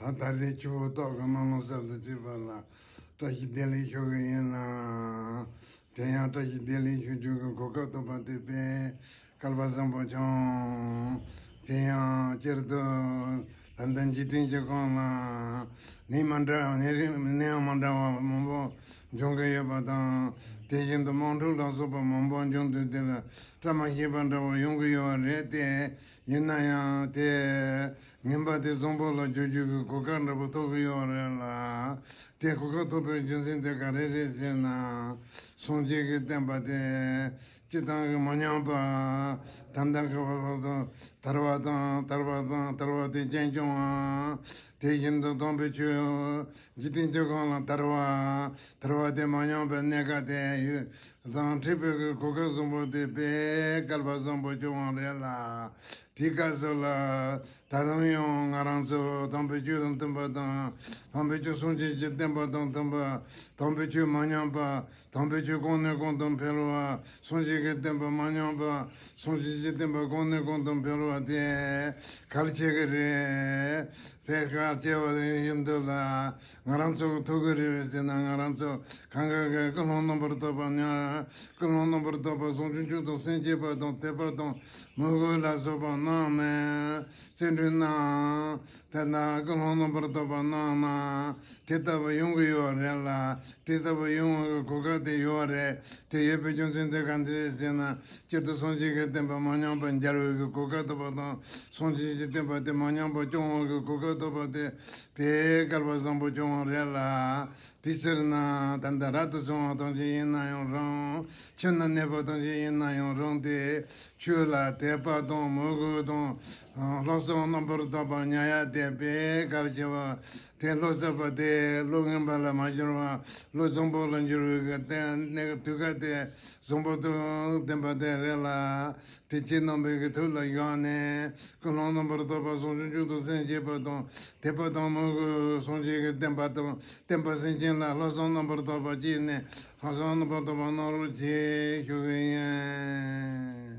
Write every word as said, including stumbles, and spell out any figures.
ད་ད་རེས་ཆུ་བོ་ཏོག་གི་ནང་ལ་གསར་དུ་བརྩིས་པ་ལ་བཀྲ་ཤིས་བདེ་ལེགས་ཞུ་གི་ཡིན་ལ། དེ་ཡང་བཀྲ་ཤིས་བདེ་ལེགས་ཞུ་རྒྱུ་གི་གོ་སྐབས་ཐོབ་པ་དེ་དཔེ་སྐལ་བ་བཟང་པོ་བྱུང་། དེ་ཡང་སྤྱིར་དུ་ད་ལྟ་འཇིག་རྟེན་གྱི་ཁམས་ལ་ནད་མ་འདྲ་ནད་རིགས་ནད་ཡམས་མ་འདྲ་བ་མང་པོ་འབྱུང་གི་ཡོད་པ་དང་། དེ་བཞིན་དུ་དམག་འཁྲུག་ལ་སོགས་པ་མང་པོ་འབྱུང་དུས་དེ་ལ་བཀྲ་མ་ཤིས་པ་འདྲ་བོ་ཡོང་གི་ཡོད་པ་རེད་དེ། ཡིན་ན་ཡང་དེ། ངན་པ་དེ་བཟང་པོ་ལ་བསྒྱུར་རྒྱུ་གི་གོ་སྐབས་འདྲ་པོ་ཐོབ་ཀྱི་ཡོད་རེད་ལ། དེ་གོ་སྐབས་ཐོབ་པའི་རྒྱུ་མཚན་དེ་ག་རེ་རེད་ཟེར་ན། སངས་རྒྱས་ཀྱི་བསྟན་པ་དེ་སྤྱིར་བཏང་གི་མ་ཉམས་པ། ད་ལྟ་གི་བར་དུ་དར་བ་དང་དར་བ་དང་དར་བ་དེ་རྒྱུན་སྐྱོང་བ། དེ་བཞིན་དུ་དམ་པའི་ཆོས་འཇིག་རྟེན་སྤྱི་ཁོངས་ལ་དར་བ། དར་བ་དེ་མ་ཉམས་པའི་གནས་སྐབས་དེ་ཡོད་དང་འཕྲད་པའི་གོ་སྐབས་བཟང་པོ་དེ་དཔེ་སྐལ་བ་བཟང་པོ་བྱུང་བ་རེད་ལ། དེའི་སྐབས་སུ་ལ་ད་དུང་ཡང་ང་རང་ཚོ་དམ་པའི་ཆོས་དང་མཐུན་པ་དང་། དམ་པའི་ཆོས་སངས་རྒྱས་ཀྱི་བསྟན་པ་དང་མཐུན་པ། དམ་པའི་ཆོས་མ་ཉམས་པ། དམ་པའི་ཆོས་གོང་ནས་གོང་དུ་འཕེལ་བ། སངས་རྒྱས་ཀྱི་བསྟན་པ་མ་ཉམས་པ། སངས་རྒྱས་ཀྱི་བསྟན་པ་གོང་ནས་གོང་དུ་འཕེལ་བ་དེ་གལ་ཆེ་གི་རེད། དེ་གལ་ཆེ་བ་ཡིན་དུས་ལ་ང་རང་ཚོ་གི་ཐུག་གི་རེད་ཟེར་ན། ང་རང་ཚོ་གང་ག་གི་ཀུན་སློང་རྣམ་པར་དག་པ་ཉ། ཀུན་སློང་རྣམ་པར་དག་པ་བྱང་ཆུབ་མཆོག་དང་སེམས་བསྐྱེད་པ་དང་དད་པ་དང་མོས་གུས་ལ་སོགས་པ་གནང་ནས་བརྩོན་འགྲུས་གནང་། དེ་ན་ཀུན་སློང་རྣམ་པར་དག་པ་གནང་ན་དེ་ལྟ་བུ་ཡོང་གི་ཡོད་རེད་ལ། དེ་ལྟ་བུ་ཡོང་བའི་གོ་སྐབས་དེ་ཡོད་རེད། དེ་ཡོད་པའི་རྒྱུ་མཚན་དེ་ག་འདི་རེད་ཟེར་ན། སྤྱིར་དུ་སངས་རྒྱས་ཀྱི་བསྟན་པ་མ་ཉམས་པར་འཇགས་པའི་གོ་སྐབས་ཐོབ་པ་དང་། སངས་རྒྱས་ཀྱི་བསྟན་པ་དེ་མ་ཉམས་པར་སྐྱོང་བའི་གོ་སྐབས་ཐོབ་པ་དེ་དཔེ་སྐལ་བ་བཟང་པོ་བྱུང་བ་རེད་ལ། དེ་ཕྱིར་ན་ད་ལྟ་རབ་ཏུ་བྱུང་བ་ཐམས་ཅད་ཡིན་ན་ཡང་རུང་། ཁྱིམ་ན་གནས་པ་ཐམས་ཅད་ཡིན་ན་ཡང་རུང་སྟེ། ཆོས་ལ་དད་པ་དང་མོས་གུས་དང་། ལྷག་བསམ་རྣམ་པར་དག་པ་ཉམས་ཡ་དེ་དཔེ་གལ་ཆེ་བ། དེ་བློ་གསར་པ་དེ་བློ་ངན་པ་ལ་མ་བསྒྱུར་བར་བློ་བཟང་པོ་ལ་བསྒྱུར་བའི་གི་གནས་དུས་སྐབས་དེ་བཟང་པོ་དང་ལྡན་པ་དེ་རེད་ལ། དེ་ཁྱེད་རྣམ་པའི་གི་ཐུགས་ལ་བཞག་ནས། ཀུན་སློང་རྣམ་པར་དག་པ་བྱང་ཆུབ་མཆོག་ཏུ་སེམས་བསྐྱེད་པ་དང་། དད་པ་དང་མོས་གུས་སངས་རྒྱས་ཀྱི་བསྟན་པ་དང་བསྟན་པ་སེམས་ཅན་ལ་ལྷག་བསམ་རྣམ་པར་དག་པ་བསྐྱེད་ནས་ལྷག་བསམ་རྣམ་པར་དག་པ་གནང་རོགས་གྱིས་ཞུ་གི་ཡིན།